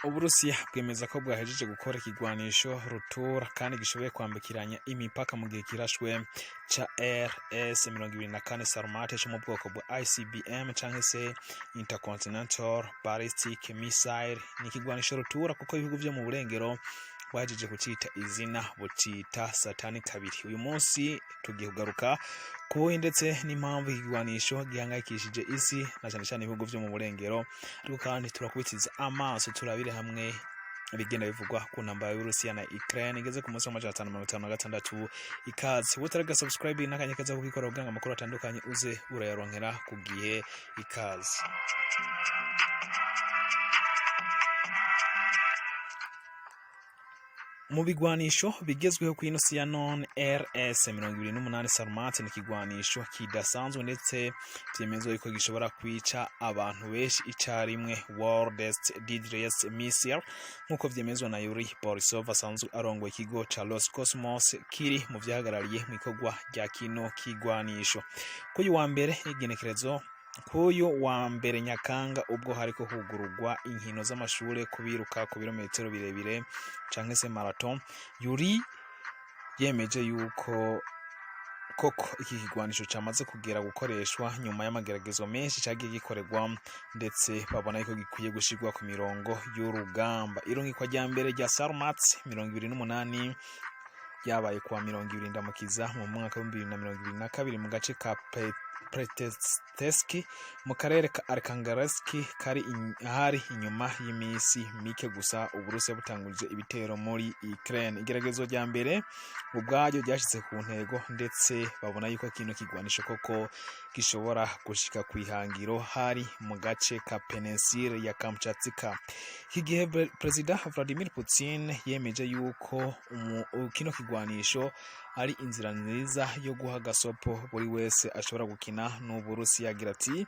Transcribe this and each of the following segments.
Uburusiya bwemeza ko bwahejeje gukora ikigwanisho rutura kandi gishoboye kwambukiranya imipaka mu gihe kirashwe ca RS 24 Sarmat co mu bwoko bwa ICBM canke se Intercontinental Ballistic Missile. Ni ikigwanisho rutura kuko ibihugu vyo mu burengero bwahejeje kucita izina, bucita Satani kabiri. Uyu munsi tugiye kugaruka ku ndetse n'impamvu ikigwanisho gihangayikishije isi na cyane cyane ibihugu vyo mu burengero, ariko kandi turakubitiza amaso turabire hamwe ibigenda bivugwa ku ntambara y'Uburusiya na Ukraine igeze ku munsi wa 556. Ikaze utaraga subscribe n'akanya kaza kubikora kugira ngo amakuru atandukanye uze urayaronkera ku gihe. Ikaze. Mu bigwanisho bigezweho ku ino si ya none, RS 28 Sarmat ni ikigwanisho kidasanzwe ndetse vyemezwa yuko gishobora kwica abantu benshi icarimwe, World's Deadliest Missile, nk'uko vyemezwa na Yuri Borisov asanzwe arongoye ikigo ca Roscosmos kiri mu vyahagarariye mu ikorwa rya kino kigwanisho. Kuri wa mbere igenekerezo kuyu wa mbere Nyakanga, ubwo hariko hugururwa inkino z'amashure kubiruka ku birometero birebire canke se marathon, Yuri yemeje yuko koko iki kigwanisho camaze kugera gukoreshwa nyuma y'amageragezo menshi cagiye gikorerwa, ndetse babona yuko gikwiye gushirwa ku mirongo y'urugamba. Irungikwa rya mbere rya Sarmat 28 ryabaye kuwa 20 Ndamukiza mu mwaka wa 2022 mu gace ka Plesetsk mu karere ka Arkhangelsk, kari hari inyuma y'imisi mike gusa Uburusiya butanguje ibitero muri Ukraine. Igeragezo rya mbere ubwaryo ryashitse ku ntego, ndetse babona yuko kino kigwanisho koko gishobora gushika kw'ihangiro, hari mu gace ka Peninsule ya Kamchatka. Iki gihe Perezida Vladimir Putin yemeje yuko kino kigwanisho ari inzira nziza yo guha gasopo buri wese ashobora gukina n'Uburusiya, agira ati: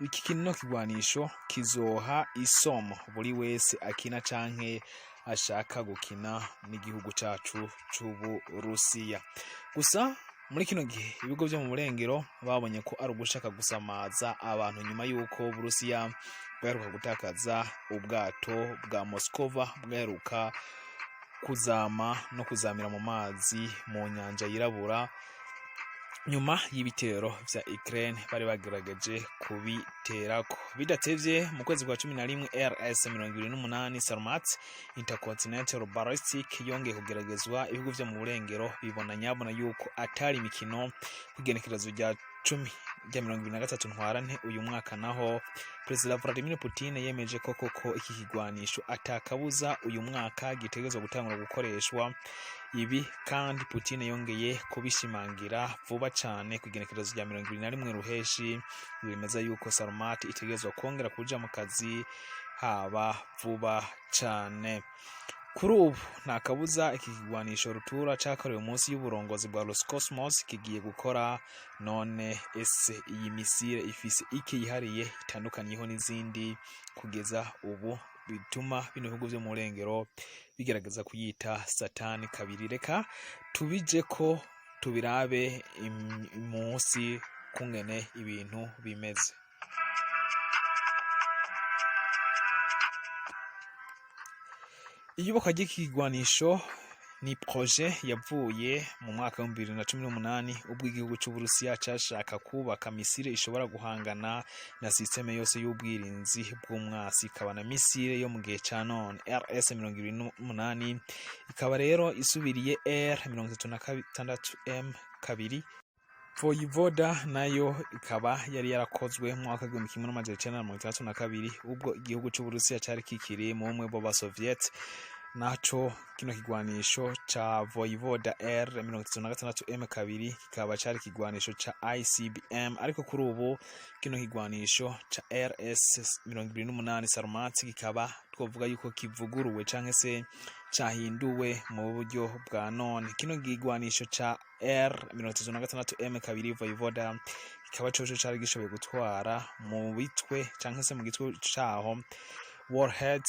"Iki kino kigwanisho kizoha isomo buri wese akina canke ashaka gukina n'igihugu cacu c'Uburusiya." Gusa muri kino gihe ibigo vyo mu burengero babonye ko ari ugushaka gusamaza abantu nyuma y'uko Uburusiya bwaheruka gutakaza ubwato bwa Moskova bwaheruka kuzama no kuzamira mu mazi mu nyanja yirabura nyuma y'ibitero vya Ukraine bari bagerageje kubiterako. Bidatevye mu kwezi kwa 11, RS 28 Sarmat Intercontinental Ballistic yongeye kugeragezwa, ibihugu vyo mu burengero bibona nyabona yuko atari imikino. Kw'igenekerezo rya 10 rya 23 Ntwarante uyu mwaka naho, Perezida Vladimir Putin yemeje ko koko iki kigwanisho atakabuza uyu mwaka gitegerezwa gutangura gukoreshwa. Ibi kandi Putin yongeye kubishimangira vuba cane ku igenekerezo rya 21 Ruheshi, bemeza yuko Sarmat itegerezwa kongera kuja mu kazi haba vuba cane. Kuri ubu nta kabuza iki kigwanisho rutura cakorewe munsi y'uburongozi bwa Roscosmos kigiye gukora. None ese iyi misile ifise iki yihariye itandukaniyeho n'izindi kugeza ubu bituma bino bihugu vyo mu burengero bigerageza kuyita Satani kabiri? Reka tubije ko tubirabe munsi kungene ibintu bimeze. Iyubakwa ry'ikigwanisho ni projet yavuye mu mwaka wa 2018, ubwo igihugu c'Uburusiya cashaka kubaka misile ishobora guhangana na système yose y'ubwirinzi bw'umwasi, ikaba na misile yo mu gihe ca none. RS 28 ikaba rero isubiriye R 36 M kabiri Voivoda, nayo ikaba yari yarakozwe mu mwaka wa 1962, ubwo igihugu c'Uburusiya cari kikiri mu bumwe bw'Abasoviet. Naco kino kigwanisho ca Voivoda R 36 M kabiri kikaba cari ikigwanisho ca ICBM, ariko kuri ubu kino kigwanisho ca RS 28 Sarmat kikaba twovuga yuko kivuguruwe canke se cahinduwe mu buryo bwa none. Kino kigwanisho ca R 36 M kabiri Voivoda kikaba coco cari gishoboye gutwara mu bitwe canke se mu gitwe caho warhead,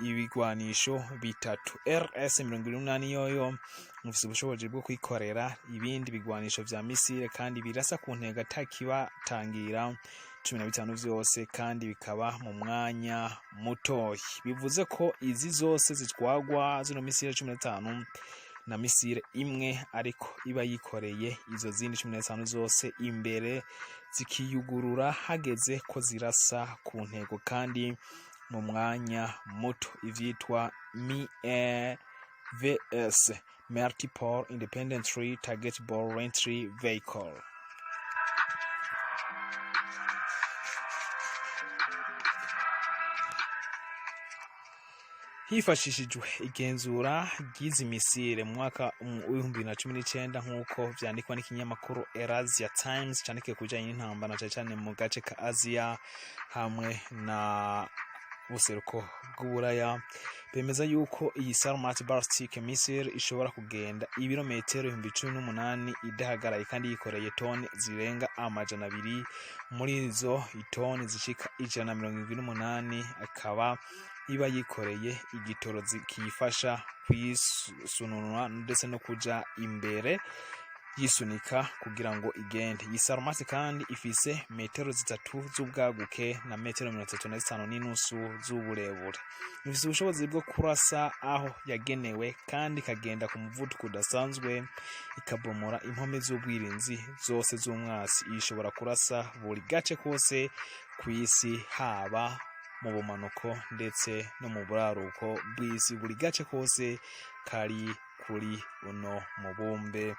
ibigwanisho bitatu. RS 28 yoyo ifise ubushobozi bwo kwikorera ibindi bigwanisho vya missile kandi birasa ku ntego atakibatangira 15 vyose, kandi bikaba mu mwanya mutoyi. Bivuze ko izi zose zitwagwa, zino missile 15, na missile imwe, ariko iba yikoreye izo zindi 15 zose imbere, zikiyugurura hageze ko zirasa ku ntego kandi mu mwanya muto, ivyitwa MEVS, Multiple Independently Targetable Entry Vehicle. Hifashishijwe igenzura ry'izi missile mu mwaka w'2019, nk'uko vyandikwa n'ikinyamakuru Eurasia Times candikiye ku bijanye n'intambara, na cane cane mu gace ka Aziya hamwe na buseruko bw'Uburaya, bemeza yuko iyi Sarmat ballistic missile ishobora kugenda ibirometero 18,000 idahagaraye, kandi yikoreye toni zirenga 200. Muri izo, itoni zishika 178 akaba iba yikoreye igitoro kiyifasha kwisununura ndetse no kuja imbere yisunika kugira ngo igende. Iyi Sarmat kandi ifise metero 3 z'ubwaguke na metero 35.5 z'uburebure. Ifise ubushobozi bwo kurasa aho yagenewe kandi ikagenda ku muvuduko udasanzwe, ikabomora impome z'ubwirinzi zose z'umwasi. Ishobora kurasa buri gace kose kw'isi, haba mu bumanuko ndetse no mu buraruko bw'isi, buri gace kose kari kuri uno mubumbe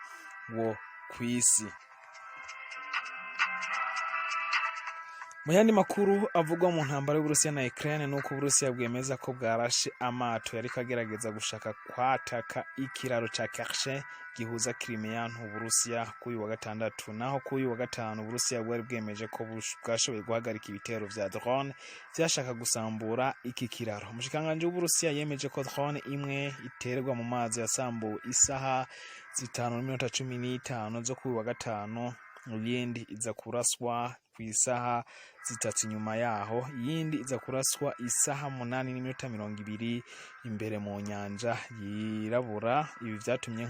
wo kw'isi. Mu yandi makuru avugwa mu ntambara y'Uburusiya na Ukraine, nuko Uburusiya bwemeza ko bwarashe amato yariko agerageza gushaka kwataka ikiraro ca Kerch gihuza Crimea n'Uburusiya kuri uyu wa gatandatu. Naho kuri uyu wa gatanu Uburusiya bwari bwemeje ko bwashoboye guhagarika ibitero vya drone vyashaka gusambura iki kiraro. Umushikiranganji w'Uburusiya yemeje ko drone imwe iterwa mu mazi yasambuwe isaha 5:15 zo kuri uyu wa gatanu, iyindi iza kuraswa ku isaha 3 inyuma yaho, iyindi iza kuraswa isaha 8:20 imbere mu nyanja Yirabura. Ibi vyatumye,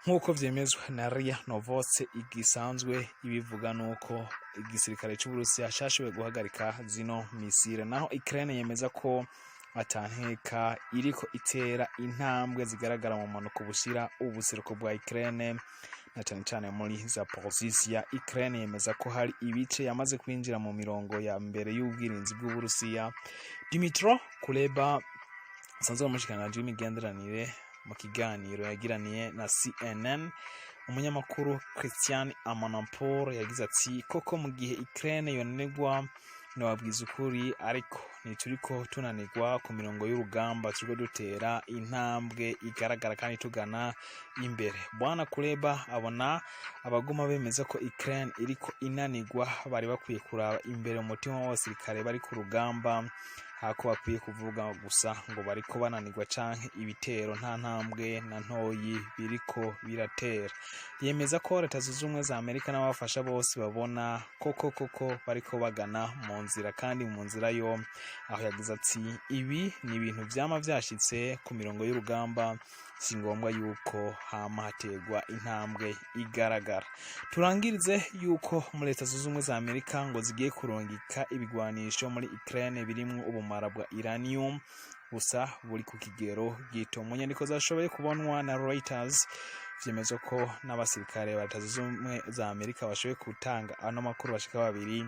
nk'uko vyemezwa na RIA Novosti igisanzwe ibivuga, nuko igisirikare c'Uburusiya cashoboye guhagarika zino missile. Naho Ukraine yemeza ko atanteka iriko itera intambwe zigaragara mu manuko bushira ubuseruko bwa Ukraine, na cane cane muri Zaporizhia. Ukraine yemeza ko hari ibice yamaze kwinjira mu mirongo ya mbere y'ubwirinzi bw'Uburusiya. Dmytro Kuleba, asanzwe ari umushikiranganji w'imigenderanire, mu kiganiro yagiraniye na CNN umunyamakuru Christian Amanpour, yagize ati: "Koko mu gihe Ukraine yonanirwa, nababwiza ukuri, ariko ntituriko tunanirwa ku mirongo y'urugamba, turiko dutera intambwe igaragara kandi tugana imbere." Bwana Kuleba abona abaguma bemeza ko Ukraine iriko inanirwa bari bakwiye kuraba imbere mu mutima w'abasirikare bari ku rugamba, hako bakwiye kuvuga gusa ngo bariko bananirwa canke ibitero nta ntambwe na ntoyi biriko biratera. Yemeza ko Leta Zunze Ubumwe za Amerika n'abafasha bose babona koko koko bariko bagana mu nzira, kandi mu nzira yo aho yagize ati: "Ibi ni ibintu vyama vyashitse ku mirongo y'urugamba, si ngombwa yuko hama hategwa intambwe igaragara." Turangirize yuko muri Leta Zunze Ubumwe za Amerika ngo zigiye kurungika ibigwanisho muri Ukraine birimwo ubumara bwa uranium, gusa buri ku kigero gito. Mu nyandiko zashoboye kubonwa na Reuters, vyemeza ko n'abasirikare ba Leta Zunze Ubumwe za Amerika bashoboye gutanga ano makuru bashika babiri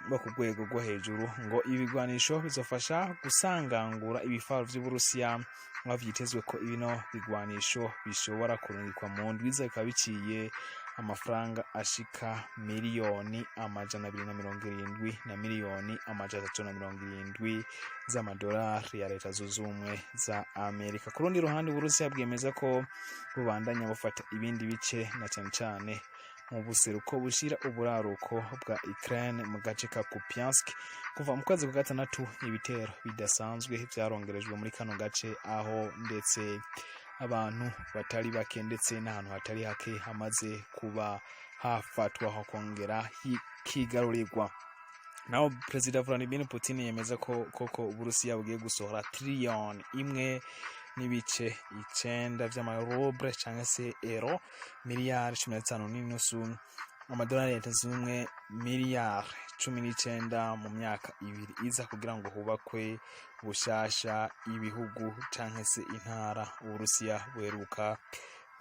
bo ku rwego rwo hejuru, ngo ibigwanisho bizofasha gusangangura ibifaro vy'Uburusiya, aho vyitezwe ko bino bigwanisho bishobora kurungikwa mu ndwiza, bikaba biciye amafaranga ashika 270,000,000 na 370,000,000 z'amadolari ya Leta Zunze Ubumwe za Amerika. Ku rundi ruhande, Uburusiya bwemeza ko bubandanya bufata ibindi bice, na cane cane mu buseruko bushira uburaruko bwa Ukraine mu gace ka Kupiansk. Kuva mu kwezi kwa gatandatu, ibitero bidasanzwe vyarongerejwe muri kano gace, aho ndetse abantu batari bake ndetse n'ahantu hatari hake hamaze kuba hafatwa, hakongera hikigarurirwa. Naho Perezida Vladimir Putin yemeza ko koko Uburusiya bugiye gusohora 1.9 trillion vy'amaruble canke se euro, miliyari 15.5 amadolari ya Leta Zunze Ubumwe, miliyari 19 mu myaka 2 iza, kugira ngo hubakwe bushasha ibihugu canke se intara Uburusiya buheruka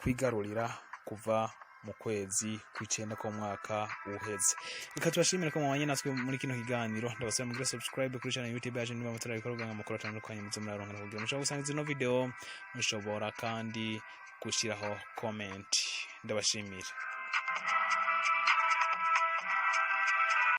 kwigarurira kuva mu kwezi kw'icenda k'umwaka uheze. Reka tubashimire ko mubanye natwe muri kino kiganiro. Ndabasaba mugire subscribe kuri channel YouTube yacu niba mutarabikora, kugira ngo amakuru atandukanye muze muraronka, kugira mushobora gusanga zino video, mushobora kandi gushyiraho comment. Ndabashimira.